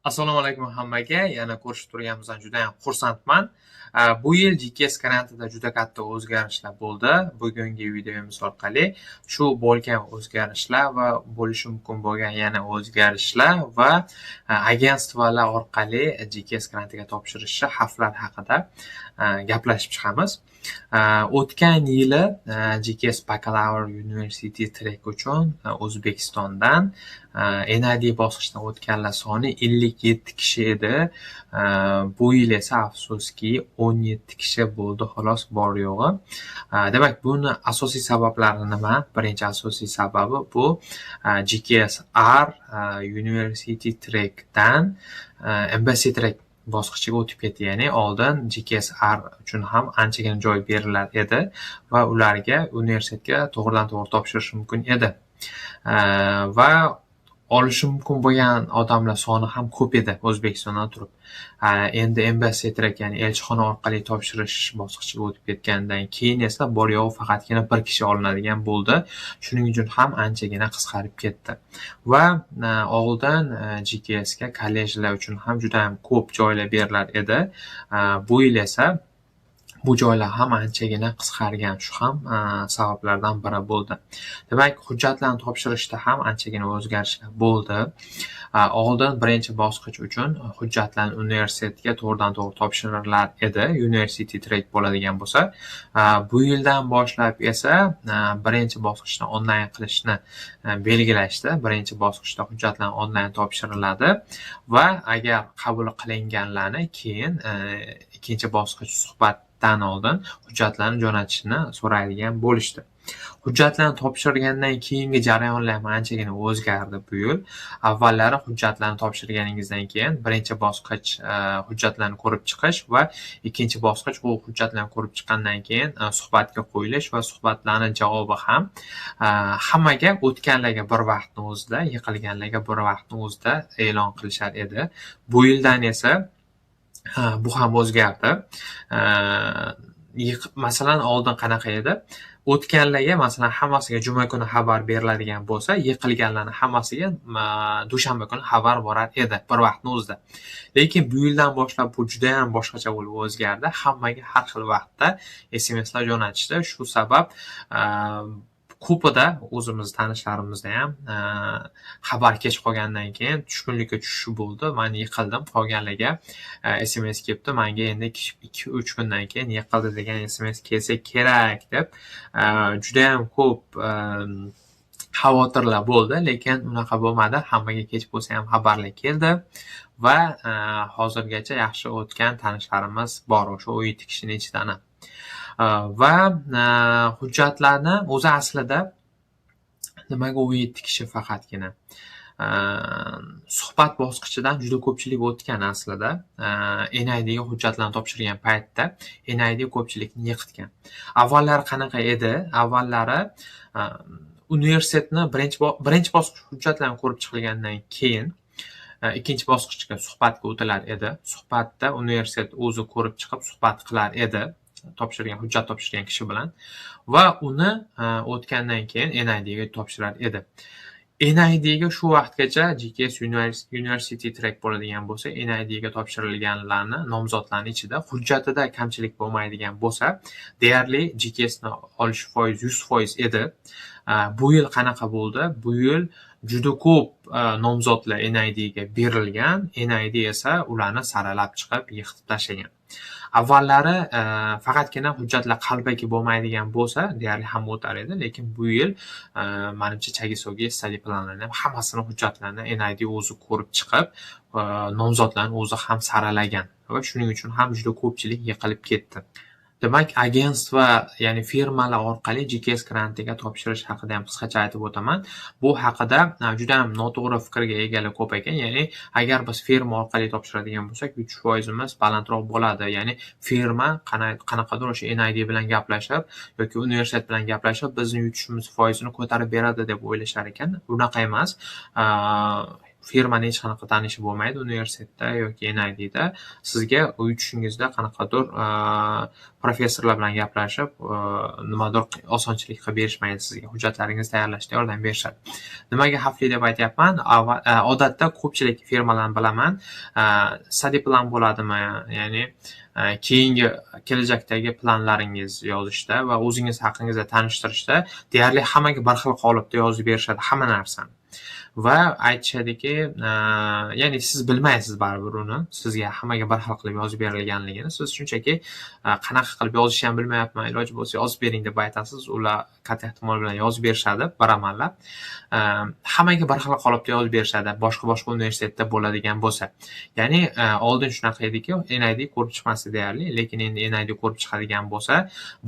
Assalomu alaykum hammaga. Yana ko'rishib turganimizdan juda ham xursandman. Bu yil GKS grantida juda katta o'zgarishlar bo'ldi. Bugungi videomiz orqali shu bo'lgan o'zgarishlar va bo'lishi mumkin bo'lgan yana o'zgarishlar va агентство lar orqali GKS grantiga topshirishi xavflar haqida gaplashib chiqamiz. O'tgan yili GKS Bakalavr University Track uchun O'zbekistondan NID bosqichidan o'tganlar soni 57 kishi edi. Bu yil esa, afsuski, 17 kishi bo'ldi xolos, bor yo'g'i. Demak, buni asosiy sabablari nima? Birinchi asosiy sababi bu GKS R University Trackdan Embassy Track bosqichiga o'tib ketdi. Ya'ni oldin GKS R uchun ham anchagina joy berilar edi va ularga universitetga to'g'ridan to'g'ri topshirish mumkin edi. Va olishi mumkin bo'lgan odamlar soni ham ko'p edi O'zbekistondan turib. Endi Embassy Track, ya'ni elchixona orqali topshirish bosqichiga o'tib ketgandan keyin esa bor yo'g'i faqatgina bir kishi olinadigan bo'ldi. Shuning uchun ham anchagina qisqarib ketdi. Va oldin GKSga kollejlar uchun ham juda ham ko'p joylar berilar edi. Bu yil esa bu joylar ham anchagina qisqargan. Shu ham sabablardan biri bo'ldi. Demak, hujjatlarni topshirishda ham anchagina o'zgarishlar bo'ldi. Oldin birinchi bosqich uchun hujjatlarni universitetga to'g'ridan to'g'ri topshirilar edi, University Track bo'ladigan bo'lsa. Bu yildan boshlab esa birinchi bosqichni onlayn qilishni belgilashdi. Birinchi bosqichda hujjatlar onlayn topshiriladi va agar qabul qilinganlarni keyin ikkinchi bosqich suhbatdan oldin hujjatlarni jo'natishni so'raydigan bo'lishdi. Hujjatlarni topshirgandan keyingi jarayonlar ham anchagina o'zgardi bu yil. Avvallari hujjatlarni topshirganingizdan keyin birinchi bosqich hujjatlarni ko'rib chiqish va ikkinchi bosqich u hujjatlarni ko'rib chiqqandan keyin suhbatga qo'yilish va suhbatlarni javobi ham hammaga, o'tganlarga bir vaqtni o'zida, yiqilganlarga bir vaqtni o'zida e'lon qilishar edi. Bu yildan esa bu ham o'zgardi. Masalan, oldin qanaqa edi? O'tganlarga, masalan, hammasiga juma kuni xabar beriladigan bo'lsa, yiqilganlarni hammasiga dushanba kuni xabar borar edi bir vaqtni o'zida. Lekin bu yildan boshlab bu judayam boshqacha bo'lib o'zgardi. Hammaga har xil vaqtda SMSlar jo'natishdi. Shu sabab ko'pida o'zimiz tanishlarimizda ham xabar kech qolgandan keyin tushkunlikka tushishi bo'ldi. Man yiqildim, qolganlarga SMS kelibdi, manga endi 2-3 kundan keyin yiqildi degan SMS kelsa kerak deb judayam ko'p xavotirlar bo'ldi, lekin unaqa bo'lmadi. Hammaga kech bo'lsa ham xabarlar keldi va hozirgacha yaxshi o'tgan tanishlarimiz bor o'sha 17 kishini ichidan ham. Va hujjatlarni o'zi aslida nimaga 17 kishi faqatgina? Suhbat bosqichidan juda ko'pchilik o'tgan aslida. NIDga hujjatlarni topshirgan paytda NID ko'pchilikni yiqitgan. Avvallari qanaqa edi? Avvallari universitetni birinchi bosqich hujjatlarni ko'rib chiqilgandan keyin ikkinchi bosqichga, suhbatga o'tilar edi. Suhbatda universitet o'zi ko'rib chiqib, suhbat qilar edi topshirgan, hujjat topshirgan kishi bilan va uni o'tgandan keyin NIDga topshirar edi. NIDga shu vaqtgacha GKS University Track bo'ladigan bo'lsa, NIDga topshirilganlarni, nomzodlarni ichida hujjatida kamchilik bo'lmaydigan bo'lsa, deyarli GKSni olish foizi 100% edi. Bu yil qanaqa bo'ldi? Bu yil juda ko'p nomzodlar NIDga berilgan, NID esa ularni saralab chiqib, yiqitib tashlagan. Avvallari faqatgina hujjatlar qalbaki bo'lmaydigan bo'lsa, deyarli hamma o'tar edi, lekin bu yil manimcha, chagi-so'gi study planlarni ham hammasini, hujjatlarni NID o'zi ko'rib chiqib, nomzodlarni o'zi ham saralagan va shuning uchun ham juda ko'pchilik yiqilib ketdi. Demak, агентство, ya'ni firmalar orqali GKS grantiga topshirish haqida ham qisqacha aytib o'taman. Bu haqida judayam noto'g'ri fikrga egalar ko'p ekan. Ya'ni agar biz firma orqali topshiradigan bo'lsak, yutish foizimiz balandroq bo'ladi. Ya'ni firma qanaqadir o'sha NID bilan gaplashib yoki universitet bilan gaplashib, bizni yutishimiz foizini ko'tarib beradi deb o'ylashar ekan. Unaqa emas. Firmani hech qanaqa tanishi bo'lmaydi universitetda yoki NIDda. Sizga yutishingizda qanaqadir professorlar bilan gaplashib, nimadir osonchilik qilib berishmaydi sizga. Hujjatlaringizni tayyorlashda yordam berishadi. Nimaga xavfli deb aytyapman? Odatda ko'pchilik firmalarni bilaman, study plan bo'ladimi, ya'ni keyingi kelajakdagi planlaringiz yozishda va o'zingiz haqingizda tanishtirishda deyarli hammaga bir xil qolipda yozib berishadi hamma narsani. Va aytishadiki, ya'ni siz bilmaysiz baribir uni, sizga hammaga bir xil qilib yozib berilganligini. Siz shunchaki qanaqa qilib yozishni ham bilmayapman, iloji bo'lsa yozib bering deb aytasiz. Ular katta ehtimol bilan yozib berishadi bir amallab. Hammaga bir xil qolipda yozib berishadi, boshqa-boshqa universitetda bo'ladigan bo'lsa. Ya'ni oldin shunaqa ediki, NID ko'rib chiqmasdi deyarli, lekin endi NID ko'rib chiqadigan bo'lsa,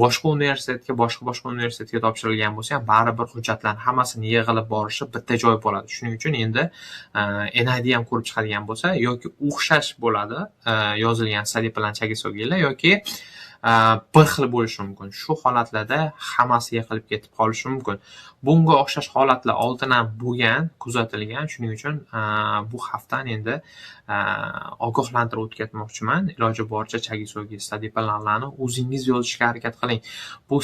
boshqa universitetga, boshqa-boshqa universitetga topshirilgan bo'lsa ham baribir hujjatlarni hammasini yig'ilib borishi bitta joy bo'ladi. Shuning uchun endi NID ham ko'rib chiqadigan bo'lsa yoki o'xshash bo'ladi yozilgan study plan 자기소개lar yoki bir xil bo'lishi mumkin. Shu holatlarda hammasi yiqilib ketib qolishi mumkin. Bunga o'xshash holatlar oldin ham bo'lgan, kuzatilgan. Shuning uchun bu xavfdan endi ogohlantirib o'tib ketmoqchiman. Iloji boricha 자기소개 study planlarni o'zingiz yozishga harakat qiling. Bu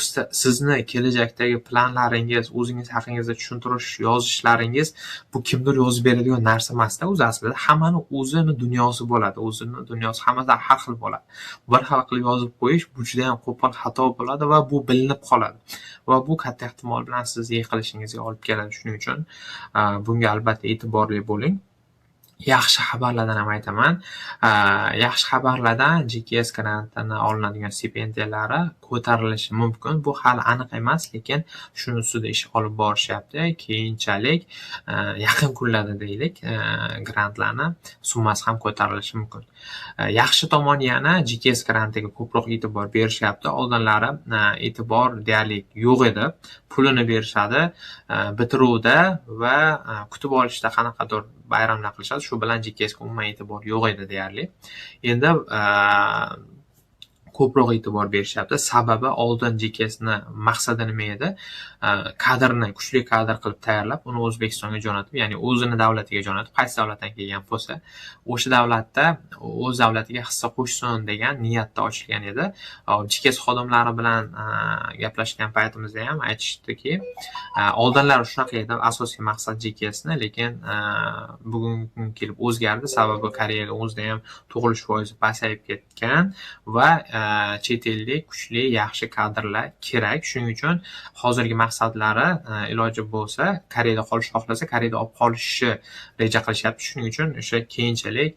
sizni kelajakdagi planlaringiz, o'zingiz haqingizda tushuntirish yozishlaringiz bu kimdir yozib beradigan narsa emasda o'zi aslida. Hammani o'zini dunyosi bo'ladi. O'zini dunyosi hammada har xil bo'ladi. Bir xil qilib yozib qo'yish bu juda ham qo'pol xato bo'ladi va bu bilinib qoladi. Va bu katta ehtimol bilan sizni yiqilishingizga olib keladi. Shuning uchun bunga albatta e'tiborli bo'ling. Yaxshi xabarlardan ham aytaman. Yaxshi xabarlardan GKS grantini olinadigan stipendiyalari ko'tarilishi mumkin. Bu hali aniq emas, lekin shuni ustida ish olib borishyapti. Keyinchalik, yaqin kunlarda deylik, grantlarni summasi ham ko'tarilishi mumkin. Yaxshi tomoni yana GKS grantiga ko'proq e'tibor berishyapti. Oldinlari e'tibor deyarli yo'q edi. Pulini berishadi, bitiruvda va kutib olishda qanaqadir bayramlar qilishadi. Shu bilan GKSga umuman e'tibor yo'q edi deyarli. Endi ko'proq e'tibor berishyapti. Sababi oldin GKSni maqsadi nima edi? Kadrni kuchli kadr qilib tayyorlab, uni O'zbekistonga jo'natib, ya'ni o'zini davlatiga jo'natib, qaysi davlatdan kelgan bo'lsa, o'sha davlatda o'z davlatiga hissa qo'shsin degan niyatda ochilgan edi. GKS xodimlari bilan gaplashgan paytimizda ham aytishdiki, oldinlari shunaqa edi asosiy maqsad GKSni, lekin bugungi kun kelib o'zgardi. Sababi Koreyada o'zida ham tug'ilish foizi pasayib ketgan va chet ellik kuchli, yaxshi kadrlar kerak. Shuning uchun hozirgi maqsadlari, iloji bo'lsa, Koreyada qolish xohlasa, Koreyada olib qolishni reja qilishyapti. Shuning uchun o'sha keyinchalik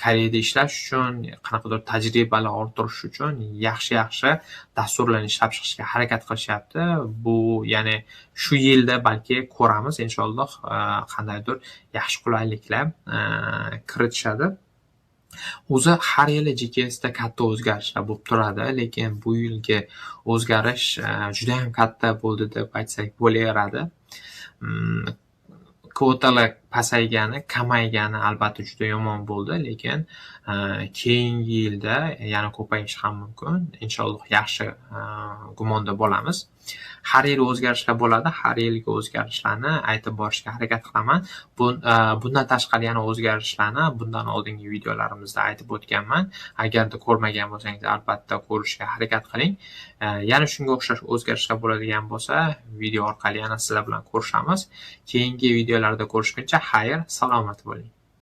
Koreyada ishlash uchun, qanaqadir tajribalar orttirish uchun yaxshi-yaxshi dasturlarni ishlab chiqishga harakat qilishyapti. Bu ya'ni shu yilda balki ko'ramiz inshaalloh, qandaydir yaxshi qulayliklar kiritishadi. O'zi har yili GKSda katta o'zgarishlar bo'lib turadi, lekin bu yilgi o'zgarish judayam katta bo'ldi deb aytsak bo'laveradi. Kvotalar pasaygani, kamaygani albatta juda yomon bo'ldi, lekin keyingi yilda yana ko'payishi ham mumkin. Inshaalloh yaxshi gumonda bo'lamiz. Har yili o'zgarishlar bo'ladi, har yilgi o'zgarishlarni aytib borishga harakat qilaman. Bundan tashqari yana o'zgarishlarni bundan oldingi videolarimizda aytib o'tganman. Agarda ko'rmagan bo'lsangiz, albatta ko'rishga harakat qiling. Yana shunga o'xshash o'zgarishlar bo'ladigan bo'lsa, video orqali yana sizlar bilan ko'rishamiz. Keyingi videolarda ko'rishguncha xayr, salomat bo'ling.